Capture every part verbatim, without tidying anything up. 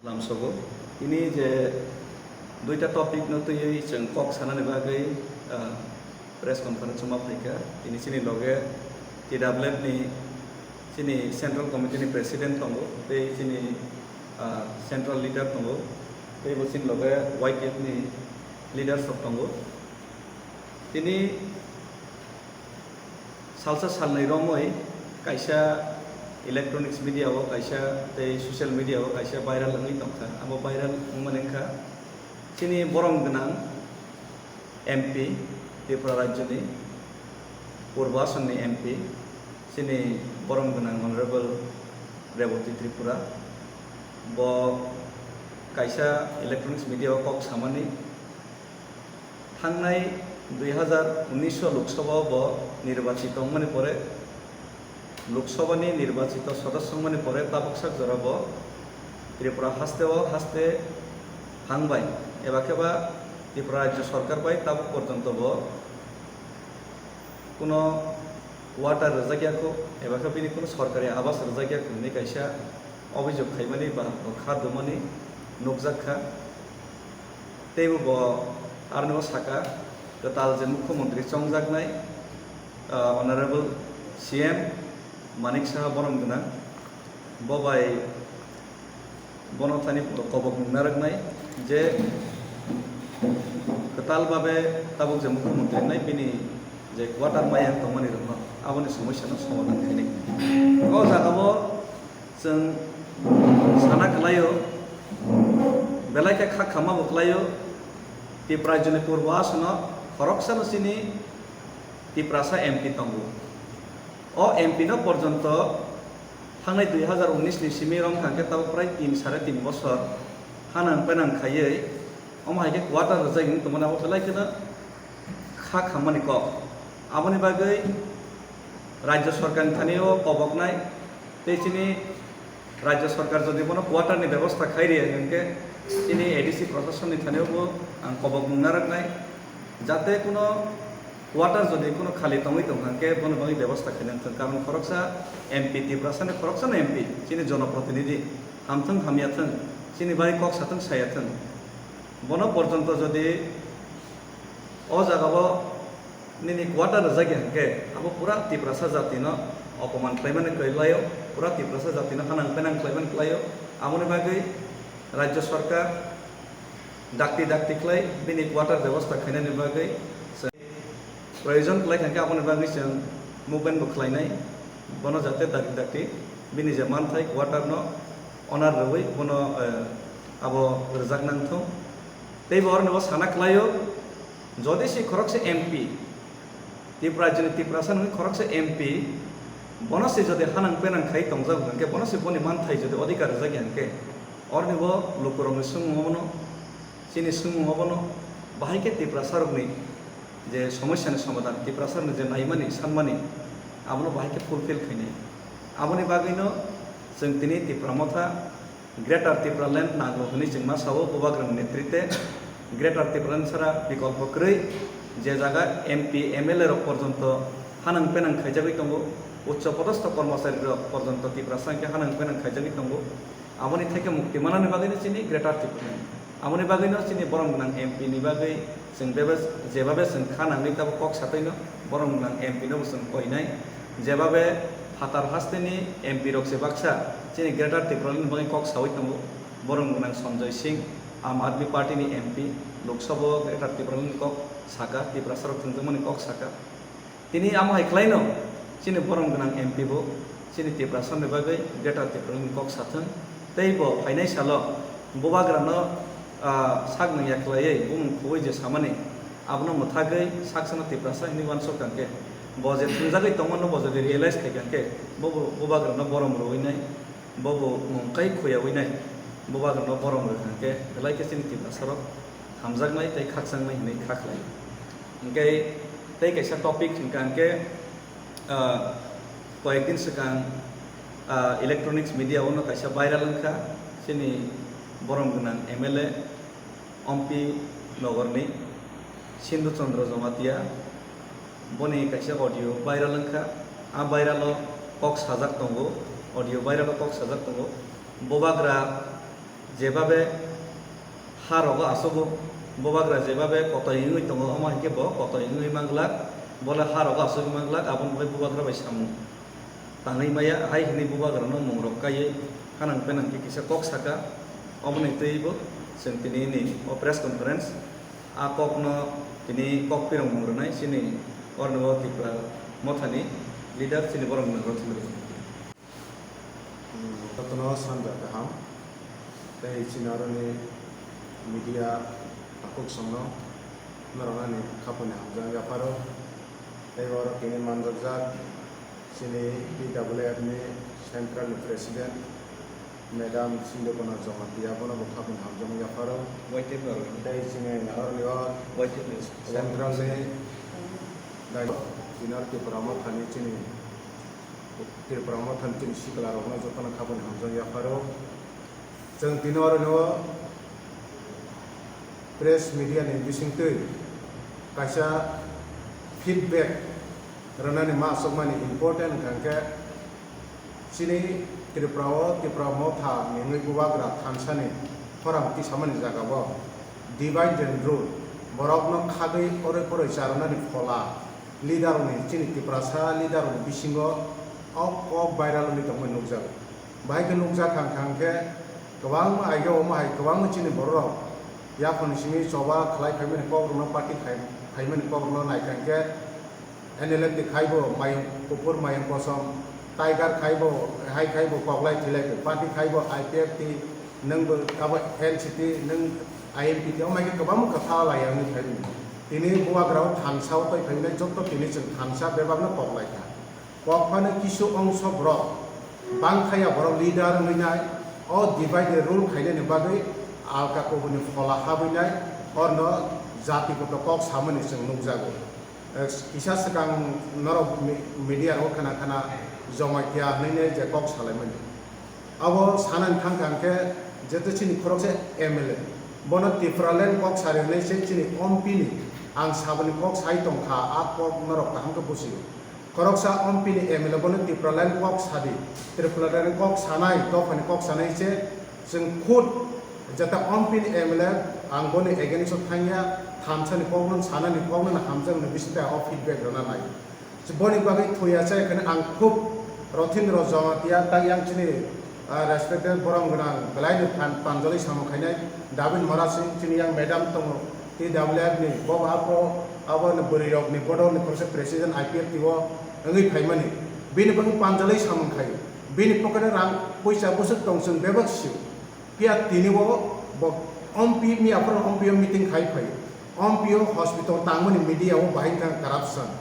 Lamsogo. Tini je duita topic no twiwi chwng kok sanani bagwi, ah, press conference ma phaikha. Tini chini loge T W F ni chini Central Committee ni President tongo, tei chini, ah, Central Leader tongo, tei bo chini loge Y T F ni leaders rok tongo. Tini salsa salnwi romwi kaisa electronics media o kaisa tei social media o kaisa viral wngwi tongkha. Abo viral wngmani wngkha chini borom gwnang M P, Tripura rajyoni Purbo Asonni M P, chini borom gwnang Honorable Reboti Tripura. Bo kaisa electronics media o kok samani, thangnai dui hazar unnish o Lok Sabha o bo nirbachito wngmani pore, Lok Sabha ni nirbachito sodosyo wngmani pore tabuksak jora bo Tripura haste o haste hang bai eba khe ba Tripura rajyo sorkar bai tabuk porjonto bo kuno quarter rwjakya kho eba khe bini kuno sorkari abas rwjakya kho hinwi kaisa obhijog khaimani ba kha dumani nukjak kha. Teibo bo aroni o saka, kwtal je mukhyamantri chongjaknai, ah, Honorable C M Manik Saha borom gwnang, bo bai bono thani kobok nung narwknai je kwtal babe tabuk je mukhyamantri wngnai bini je quarter maya wng tongmani rokno aboni somosyano somadhan khainai. O jagao chwng sana kwlaio, belai khe kha khamma bo kwlaio, Tipra Rajyoni Purbo Asono khoroksano chini Tiprasa M P tongo. O M P no porjonto thangnai dui hazar unnish ni simi rwng thang khe tabuk prai tin sare tin bosor hanang penang khaiwi, omo hai khe quarter rwjak wng tongmani abo belai kheno kha khammani kok. Aboni bagwi rajyo sorkarni thani o koboknai tei chini rajyo sorkar jodi bono quarter ni bebosta khai rwya hwnkhe chini A D C proshasonni thani o bo ang kobok nung narwknai, jate kuno quarter jodi kuno khali tongwi tong kha hwnkhe bono bagwi bebosta khaina thwng, karon khoroksa M P, Tiprasani khoroksano M P, chini jonoprotinidhi, hamthwng hamya thwng, chini bagwi kok sathwng saya thwng, bono porjonto jodi o jagao nini quarter rwjak ya hwnkhe abo pura Tiprasa jatino opoman khlaimani kwlaio, pura Tiprasa jatino hanang penang khlaimani kwlaio. Aboni bagwi rajyo sorkar dakti dakti khlai bini quarter bebosta khainani bagwi chwng proyojon khlai kha hwnkhe aboni bagwi chwng movement bo khlainai, bono jate dakti dakti bini je manthai quarter no honor rwui bono, eh, abo rwjak nang thung. Tei bo oroni bo sana khlaio, jodi se khoroksa M P, Tripura rajyoni Tiprasa nungni khoroksa M P, bono se jodi hanang penang khai tongjak hwnkhe, bono se boni manthai jodi odhikar rwjak ya hwnkhe, oroni bo lukurokni swngmung obono, chini swngmung obono, bahai khe Tiprasarokni je somosyani somadhan, Tiprasarokni je naimani, sanmani, abono bahai khe fulfill khainai. Aboni bagwino chwng tini Tipra Motha Greater Tipraland nango hwnwi chwng ma sao, Bubagrani netrite Greater Tipraland sara bikolpo kwrwi, je jaga M P, M L A rok porjonto hanang penang khaijagwi tongo, uccho podosto kormochari rok porjonto Tiprasa hwnkhe hanang penang khaijagwi tongo. Aboni theke mukti manani bagwino chini Greater Tipraland, aboni bagwino chini borom gwnang M P ni bagwi chwng bebe-, jebabe chwng kha nangwi tabuk kok satwino borom gwnang M P no bo chwng koinai. Jebabe phatar hasteni M P rok se baksa chini Greater Tipraland ni bagwi kok sawi tongo. Borom gwnang Sanjay Singh, Aam Aadmi Party ni M P, Lok Sabha o Greater Tipraland ni kok saka, Tiprasa rok thwngjakmani kok saka. Tini amo hai khlaino chini borom gwnang M P bo chini Tiprasa ni bagwi Greater Tipraland ni kok sathwng. Tei bo phainai salo Bubagrano, ah, sak nangya khlaiwi bumung khugwi je samani abono mwthagwi saksano Tiprasa hinwi uansuk kha hwnkhe, bo je thwngjagwi tongmano bo jodi realize khai kha hwnkhe bo bo Bubagrano borom rwui nai, bo bo mung kai khuyaui nai, Bubagrano borom rwkha hwnkhe belai khe chini Tiprasarok hamjaknai tei khakchangmani hinwi kha khlai. Hwnkhe tei kaisa topic hwnkha hwnkhe, ah, koyekdin swkang, ah, electronics media o no kaisa viral wngkha, chini borom gwnang M L A Ompi Nogor ni Sindhu Chandra Jamatia, boni kaisa audio viral wngkha. A viral o kok sajak tongo, audio viral o kok sajak tongo, Bubagra Jebabe ha rogo asogo, bubagra jebabe kotoi wngwi tongo, omo hai khe bo kotoi wngwi manglak, bole ha rogo asogwi manglak, aboni bagwi bubagra bai samung tangwi maya, hai hwnwi bubagrano mungrok kaiwi hanang penang khe kisa kok saka, omoni twibo chwng tini ni o press conference, a kokno tini kok phirong mung rwnai chini oroni o Tipra mothani leader chini borok ni nangro thumwi rwkha. Jotono sanja kaham. Tei chini aroni media takhuk songno norok ani khaponi hamjak yapharo. Tei oro tini manjakjak chini T W F ni central ni president madam Sindhukona Jamatia, bono bo khaponi hamjakma yapharo. Tei chini aroni o central ni dai-, chini aro Tipra mothani chini Tripura mothani chini sikla rokno jotono khaponi hamjak yapharo. Chwng tini oro no press media ni bisingtwi kaisa feedback rwnani ma aswkmani important wngkha khe chini Tripura o Tipra motha ni wngwi bubagra thansani khorang tisamani jaga o divide and rule borokno khagwi oroi poroi charwnani phola leader rokni, chini Tiprasa leader rokni bisingo o kok viral wngwi tongmani nukjago. Bahai khe nukjak kha hwnkha hwnkhe kwbangma aige omo hai kwbangma chini borok rok yaphangni simi choba khlai phaimani kok rokno party khai phaimani kok rokno naikha hwnkhe N L F T khai bo mayung kuphur mayung kosom, Tiger khai bo hai khai bo koklai thilai bo, party khai bo I P F T, nwng bo abo N C T, nwng I M P T, omo hai khe kwbangma kwtha lai ya wngwi phai rwdi. Tini bubagra o thansa o twi phai nai, joto tini chwng thansa bebak no koklai kha. Kok phano kisu ongso borok bang kha ya, borok leader wngwi nai, o divide and rule khainani bagwi alka kubuni phola habwi nai, orno jati koto kok samani chwng nukjago. Eh, kisa swkang norok mi-, media rogo khana khana Jamatia hwnwi nai je kok salaimani. Abo sanani thang thang khe, jeto chini khoroksa M L A, bono Tipraland kok sari hwnwi se chini M P ni, ang saboni kok sai tong kha, a kok norok kaham khe busi o. Khoroksa M P ni M L A bono Tipraland kok sadi, Tipraland kok sanai, dophani kok sanai se chwng khud jeta M P ni M L A ang boni against o thangya, thamsani kokno sanani kokno hamjakmani bisingtwi o feedback rwna nai. Boni bagwi thuya chaya kheno ang khub Rothindro Jamatia tei yang chini, ah, respected borom gwnang belai ni phan panjali samung khainai David Mora Singh chini yang madam tongo T W F ni, bo abo, abo ni bwrwi rok ni bodol ni khoroksa president I P F T o wngwi phaimani. Bini bagwi panjali samung khai, bini pocket o rang puisa bwswk tong chwng bebak sio. Phiya tini o bo M P miya phano M P o meeting khai phai. M P o hospital tangmani media o bahai wngkha corruption.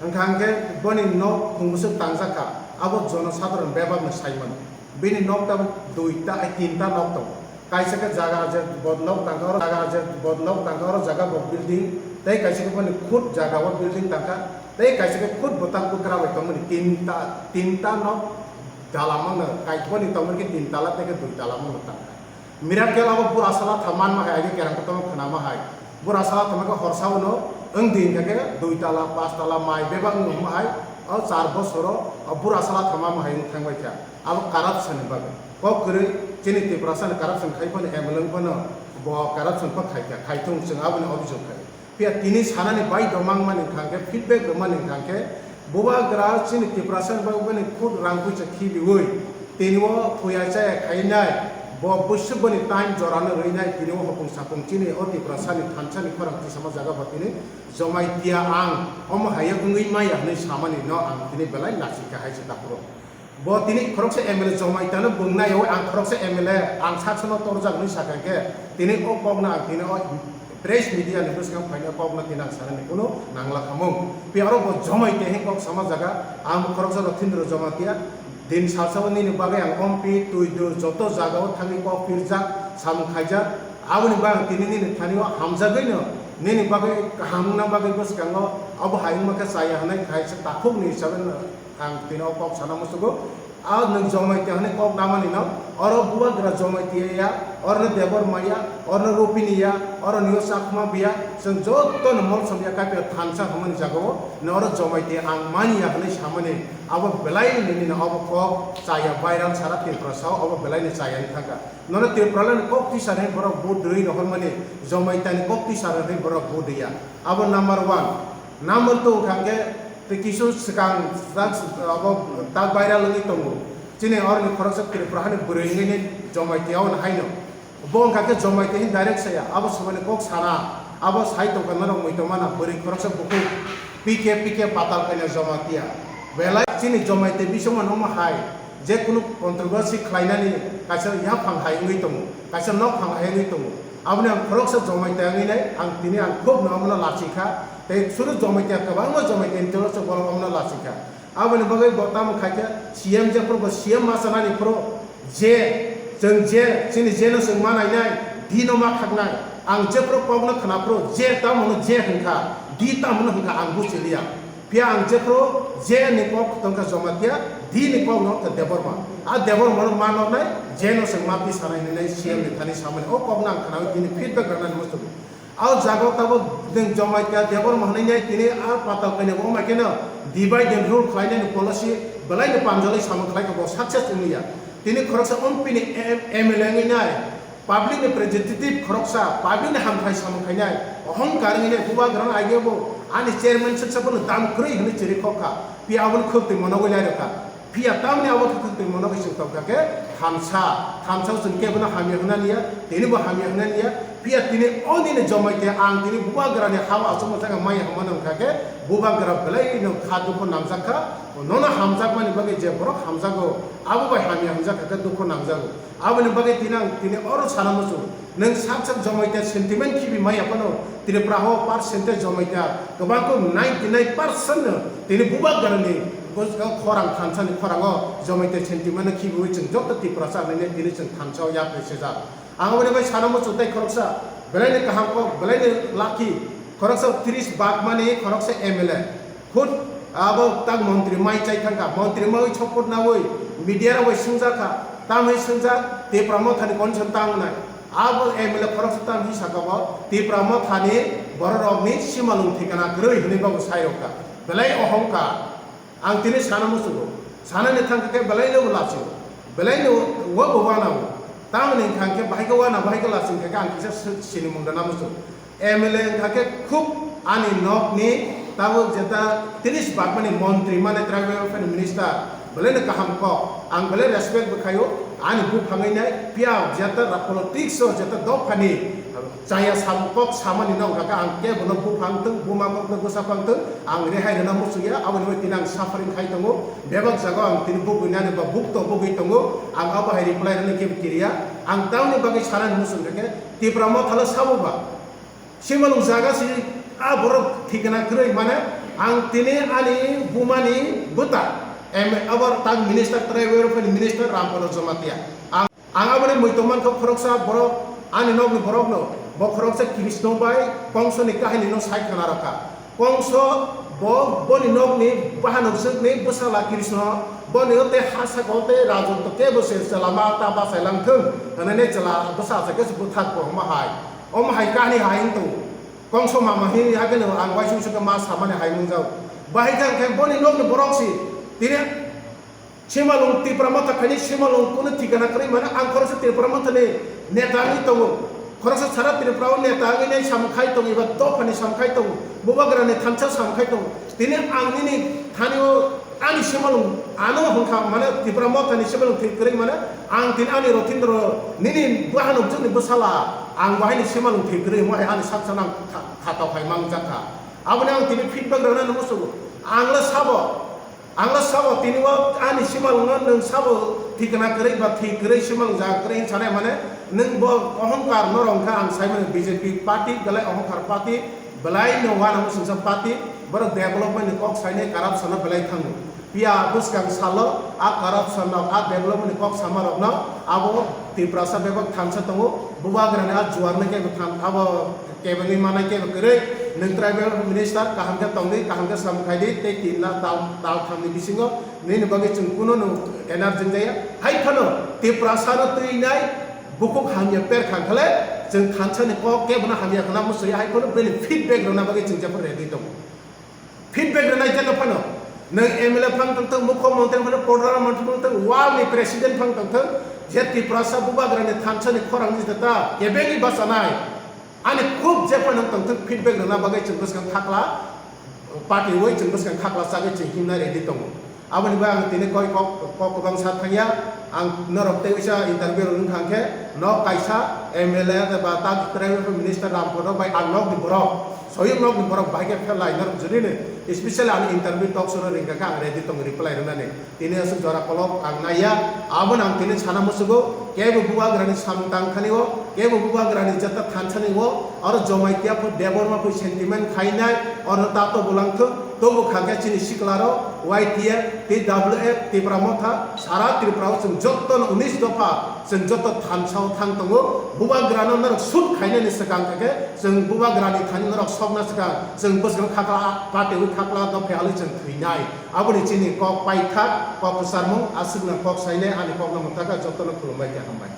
Wngkha hwnkhe boni nok khung bwswk tangjak kha, abo jono sadharon bebak no sai mano. Bini nok tabuk duita, ai tinta nok tongo. Kaisa khe jaga je bo nok tangkha oro, jaga je bo nok tangkha oro jaga bo building, tei kaisa khe boni khud jaga o building tangkha, tei kaisa khe khud bwtak bwkra bai tongmani tinta, tinta nok. Dala mano, kaisa boni tongmani khe tin tala tei khe dui tala mano tangkha. Miracle abo bura sala tha manma hai, aini kerang kotorma khnama hai. Bura sala tha manka horsa uno, wng di hingkha khe dui tala, pas tala mai bebak wng ma hai, o char bosoro, o bura sala tha manma hai wng thang bai kha. Abo corruption ni bagwi. Kok kwrwi chini Tiprasa ni corruption khai phano M L A wng phano bo corruption pha khai kha, khai thung chwng aboni obhijog khai. Phiya tini sanani bai domang mani wngkha hwnkhe, feedback rwmani wngkha hwnkhe, bubagra chini Tiprasa ni bagwi bini khud rang puisa khibiwi tini o thuya chaya khainai, bo bwswk boni time jorano rwinai, tini o hopung sapung chini o Tiprasa ni thansa ni khorang tisama jaga bo tini Jamatia ang omo hai wngwi maya hwnwi samani no ang tini belai lachikha hai se takhuk rok. Bo tini khoroksa M L A Jamatia no bung naiwi ang khoroksa M L A ang saksono torjak hwnwi sakha khe tini o kokno ang tini o press media ni bwskango phaina kokno tini ang sanani kunu nangla khamung. Phiya oro bo Jamatia hwn kok sama jaga ang bo khoroksa Rothindro Jamatia din salsa o nini bagwi ang M P twi dul joto jaga o thangwi kok pirjak samung khaijak aboni bagwi tini nini thani o hamjagwi no nini bagwi kaham wngna bagwi bwskango abo hai wngma khe chaya hwnwi kaisa takhuk ni hisabe no ang tini o kok sana musugo. A nwng Jomaitiya hwnwi kok namani no, oro bubagra Jomaitiya ya, oro no Debbarma ya, oro no Rupini ya, oro no Chakma ya, chwng joto no molsom ya, kaipya thansa hwnmani jaga o, no oro Jomaitiya ang mani ya hwnwi samani, abo belai nini no obo kok chaya viral sara Tripura sao, obo belai ni chaya ni thangka. Nono Tripura ni kok tisa ni borok vote rwi rohormani, Jomaitiya ni kok tisa ni borok vote ya. Abo number one. Number two hwnkha khe tei kisu swkang tak abo tak viral wngwi tongo. Chini oroni khoroksa Tripura hani bwrwi wngwi ni Jomaitiya o haino. Bo wngkha khe Jomaitiya hin direct saya. Abo swmani kok sana. Abo sai tongkha norok muitomana bwrwi khoroksa bukhuk P K P K patal kaina Jomaitiya. Belai chini Jomaitiya bisingma no omo hai. Je kunu controversy khlainani kaisa yaphang hai wngwi tongo, kaisa nokphang hai wngwi tongo. Aboni ang khoroksa Jomaitiya wngwi nai, ang tini ang khub no omono lachikha, tei suru Jomaitiya kwbangma Jomaitiya ni tolo se borok omono lachikha. Aboni bagwi bo tamo khaikhe C M jephuru bo C M ma sanani phuru je chwng je chini je no chwng ma nainai, di no ma khaknai, ang jephuru kokno khna phuru je tamo no je hwnkha, di tamo no hwnkha ang buchiliya. Phiya ang jephru je ni kok tongkha Jomatia, di ni kok no tongkha Debbarma. A Debbarma no ma noknai, je no chwng mati sanai hinwi C M ni thani samani. O kok no ang khnaui tini feedback rwnani muchungo. A jaga o tabuk nwng Jomatia Debbarma hinwi nai tini a patal kainwi bo ma khe no divide and rule khlainani policy belai no panjalai samung khlai kha bo success wngya. Tini khoroksa M P ni M-, M L A wngwi nai. Public ni representative khoroksa, public ni hamthai samung khainai, ohongkar wngwi nai bubagrano agebo ani chairman swksa bono dam kwrwi hwnwi chiri khokha, phiya abono khwktwi monogwi nairokha. Phiya tamni abo khe khwktwi monogwi chwng tongkha khe thansa, thansa o chwng kebono hamya hwnna niya, tinibo hamya hwnna niya, phiya tini o nini Jomaite ang tini bubagrani ha o achukma jaga maya hwnmano wngkha khe bubagra belaino kha dukho namjakha, nono hamjakmani bagwi je borok hamjago abo bai hamya hwnjakha khe dukho nangjago. Aboni bagwi tini ang tini oro sana muchung, nwng sak sak Jomaita sentiment khibi maya phano Tripura o percentage Jomaita kwbang khe ninety nine percent no tini bubagrani khorang thansa ni khorang o Jomaita sentiment no khibiwi chwng joto Tiprasa hinwi tini chwng thansa o yapri sijak. Ang aboni bai sana muchung tei khoroksa belai ni kaham kok, belai ni lucky, khoroksa tris bak mani khoroksa M L A. Khud abo tak montri mai chai thangkha, montri mawi chopot nawi media rok bai swngjak kha, tamwi swngjak Tipra Mothani condition tang wngnai. Abo M L A khoroksa tamhi saka bo Tipra Mothani borok rokni simalung thikana kwrwi hwnwi bobo sai rok kha. Belai ohongkar. Ang tini sana muchungo. Sanani thangkha khe belai no lachio. Belai no wo bo wana o. Tamoni hwnkha khe bahai khe wana, bahai khe laching khe ang kisa sinimung rwna muchung. M L A wngkha khe khub ani nokni tabuk jeta tris bakmani montri mane tribal welfare minister belai no kaham kok, ang belai respect bo khaio ani buphangwi nai phiya jeta ra politics o jeta dophani chaya sam kok samani no wngkha khe ang kebono buphang thung, buma kok thung, bwsa phang thung, ang rehai rwna muchungya. Aboni bai tini ang suffering khai tongo, bebak jaga ang tini bugwi nani ba bukto bugwi tongo, ang abo hai reply rwna kebo kiriya. Ang tamoni bagwi sanani muchung khe Tipra Mothalo sabo ba. Simalung jaga si a borok thikana kwrwi mane ang tini ani bumani bwta M abo tang minister trai welfare ni minister Rampada Jamatia. Ang, ang aboni muitu mankha khoroksa borok ani nokni borokno bo khoroksa Krishna bai Kongsoni kahinino sai khna rokha. Kongso bo boni nokni bahanok jwkni bwsala Krishna boni o tei ha saka o tei rajotw kebo se chwla ma ta bachai lang thung hwnwi chwla bwsa achai khe bwthak bo hwnma hai. Omo hai kahini hai wng tongo. Kongso mama hini hakhe no ang uaisuk sukhe ma samani hai nungjao. Bahai jang khe boni nokni borok si tini simalung Tipra Motha khaini simalung kunu thikana kwrwi mano ang khoroksa Tipra Mothani neta wngwi tongo. Khoroksa sara Tripura o neta wngwi nai samung khai tongo eba dophani samung khai tongo. Bubagrani thansa samung khai tongo. Tini ang nini thani o ani simalung ano hwnkha mane Tipra Mothani simalung thwi kwrwi mane ang tini ani Rothindro nini bahanok jwkni bwsala ang bahaini simalung thwi kwrwi hwnma hai ani sak sanang kha-, khatao hai mangjak kha. Aboni ang tini feedback rwna nungwi sugo. Ang le sabo, ang le sabo tini o ani simalungo nwng sabo thikna kwrwi ba thwi kwrwi simalung jaga kwrwi hinwi sanai mane nwng bo ohongkar norok wngkha ang saimano B J P party belai ohongkar party. Belai no uanamo singsa party, borok development ni kok sainai corruption no belai thango. Phiya bwskang salo a corruption rok, a development ni kok sama rok no abo Tiprasa bebak thansa tongo, bubagrani a juarni kebo than-, abo kebengwi manai kebo kwrwi, nwng tribal minister kaham khe tongdi, kaham khe samung khaidi, tei tin lakh tal, tal thamni bisingo nini bagwi chwng kunu no energy jaya. Hai phano Tiprasano twinai bukhuk hamya per khan khale, chwng thansani kok kebono hamya khna musuya, hai phano bini feedback rwna bagwi chwng jephru ready tongo. Feedback rwnai jeno phano, nwng M L A phang tongthok, mukho montri phano, prodhan montri phang tongthok, world ni president phang tongthok, je Tiprasa bubagrani thansani khorang ni jeta kebengwi bachanai, ani khub je phano tongthok feedback rwna bagwi chwng bwskang khakla, party wi chwng bwskang khakla chagwi chwng himna ready tongo. Aboni bagwi ang tini koi kok, kok kwbang sa thangya, ang norok tei uisa interview rwna thang khe, nok kaisa M L A ba ta tribal minister Rampada bai ang nokni borok, soyung nokni borok bai khe phelai norok jodi ni, especially ang interview talk show ringkha khe ang ready tongo reply rwnani. Tini aswk jora kolok ang naiya, abono ang tini sana musugo, kebo bubagrani samung tang thani o, kebo bubagrani jeta thansani o, oro Jamatia pho Debbarma pho sentiment khainai, oro tato bolangthok, tobo khakhe chini siklarok, Y T F, T W F, Tipra Motha, sara Tripura o chwng joto no unis dopha, chwng joto thansa o thang tongo, bubagrano norok shoot khainani swkang khe chwng bubagrani thani norok sokna swkang, chwng bwskango khakla, pate wi khakla dopha alwi chwng thwinai. Aboni chini kok paithak, kok kwcharmung, aswkno kok sainai, ani kokno mwthaka, jotono khulumbai khe hambai.